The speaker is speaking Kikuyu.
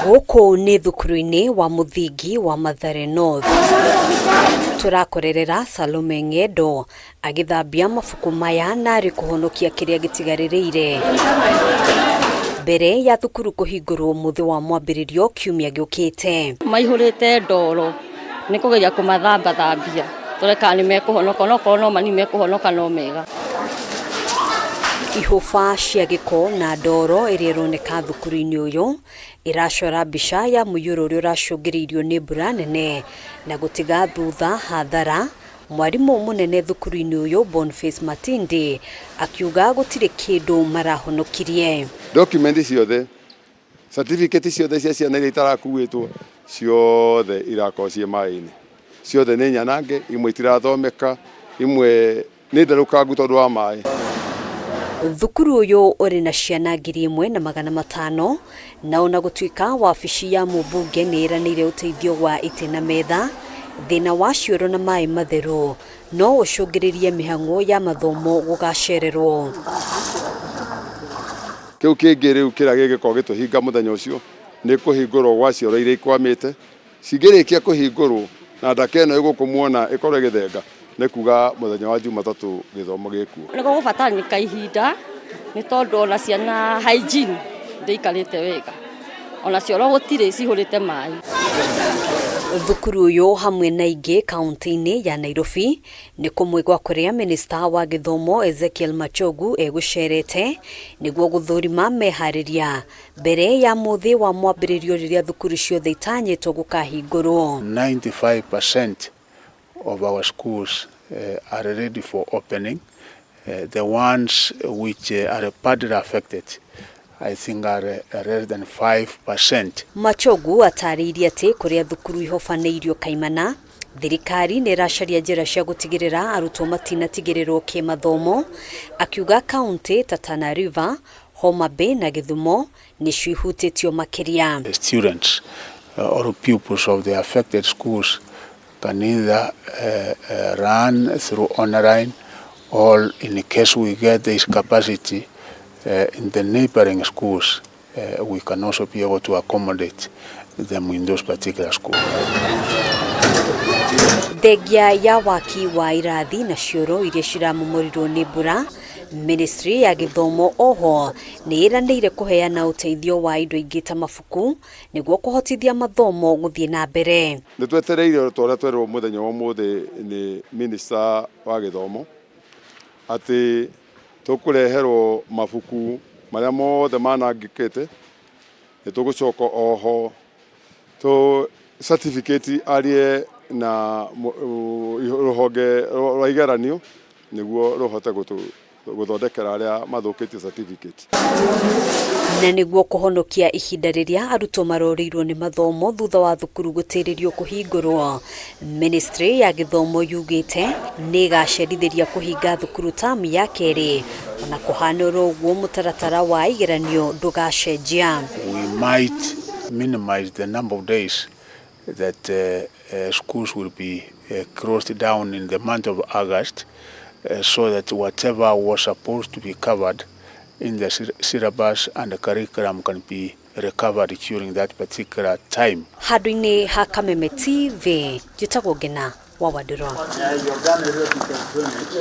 Gũkũ nĩ thukuru-inĩ wa mũthingi wa Mathare North. Tũrakorerera Salome Ng'endo agĩthambia mabuku maya narĩ kũhonokia kĩrĩa gĩtigarĩrĩire mbere ya thukuru kũhingũrwo mũthĩ wa mwambĩrĩrio kiumia gĩũkĩte. Maihũrĩte ndoro, nĩ kũgeria kũmathambathambia tũrore kana nĩ mekũhonoka, onokorwo no manini mekũhonoka no mega. Ihũba cia gĩko na ndoro ĩrĩa ĩroneka thukuru-inĩ ũyũ ĩracora mbica ya mũiyũro ũrĩa ũracũngĩrĩirio nĩ mbura nene na gũtiga thutha hathara. Mwarimũ mũnene thukuru-inĩ ũyũ Boniface Matindi akiuga gũtirĩ kĩndũ marahonokirie. Document ciothe, certificate ciothe cia ciana iria itarakuĩtwo ciothe irakorwo ciĩ maĩ-inĩ, ciothe nĩ nyanange, imwe itirathomeka, imwe nĩ nderũkangu tondũ wa maĩ. Thukuru ũyũ ũrĩ na ciana 1500, na ona gũtuĩka wabici ya mũmbunge nĩ ĩranĩire ũteithio wa itĩ na metha, thĩna wa cioro na maĩ matheru no ũcũngĩrĩrie mĩhang'o ya mathomo gũgacererwo. Kĩu kĩngĩ rĩu kĩrĩa gĩgĩkorwo gĩtũhinga mũthenya ũcio nĩ kũhingũrwo gwa cioro iria ikwamĩte. Cingĩrĩkia kũhingũrwo na ndaka ĩno ĩgũkũ muona ĩkorwo ĩgĩthenga, nĩ kuga mũthenya wa Jumatatũ gĩthomo gĩkuo. Nĩ gũgũbataranĩka ihinda nĩ tondũ ona ciana hygiene ndĩikarĩte wega, ona cioro gũtirĩ, cihũrĩte maĩ. Thukuru ũyũ hamwe na ingĩ kaunti-inĩ ya Nairobi nĩ kũmwe gwa kũrĩa minista wa gĩthomo Ezekiel Machogu egũcerete nĩguo gũthũrima meharĩria mbere ya mũthĩ wa mwambĩrĩrio rĩrĩa thukuru ciothe itanyĩtwo gũkahingũrwo. 95% of our schools are ready for opening. The ones which are badly affected, I think, are less than 5%. Machogu atarĩirie atĩ kũrĩa thukuru ihobanĩirio kaimana, thirikari nĩ ĩracaria njĩra cia gũtigĩrĩra arutwo matinatigĩrĩrwo kĩmathomo, akiuga kaunti ta Tana River, Homa Bay na Gĩthumo nĩcio ihutĩtio makĩria. The students or pupils of the affected schools can either run through online, or in case we get this capacity in the neighboring schools, we can also be able to accommodate them in those particular schools. Thengia ya waki wa irathi na cioro iria ciramomorirwo nĩ mbura, Ministry ya gĩthomo oho nĩ ĩranĩire kũheana ũteithio wa indo ingĩ ta mabuku nĩguo kũhotithia mathomo gũthiĩ na mbere. Nĩ twetereire ta ũrĩa twerwo mũthenya wa ũmũthĩ nĩ minista wa gĩthomo atĩ tũkũreherwo mabuku marĩa mothe manangĩkĩte. Nĩ tũgũcoka oho tũ certificate arie na rũhonge rwa igeranio nĩguo rũhote gũthondekera arĩa mathũkĩtie certificate. Na nĩguo kũhonokia ihinda rĩrĩa arutwo marorĩirwo nĩ mathomo thutha wa thukuru gũtĩrĩrio kũhingũrwo, Ministry ya gĩthomo yugĩte nĩ ĩgacerithĩria kũhinga thukuru tamu ya kerĩ, ona kũhana oro ũguo mũtaratara wa igeranio ndũgacenjia. We might minimize the number of days that schools will be closed down in the month of August, so that whatever was supposed to be covered in the syllabus and the curriculum can be recovered during that particular time. Handũ-inĩ ha Kameme TV, njĩtagwo Ngena wa Wandũrwa.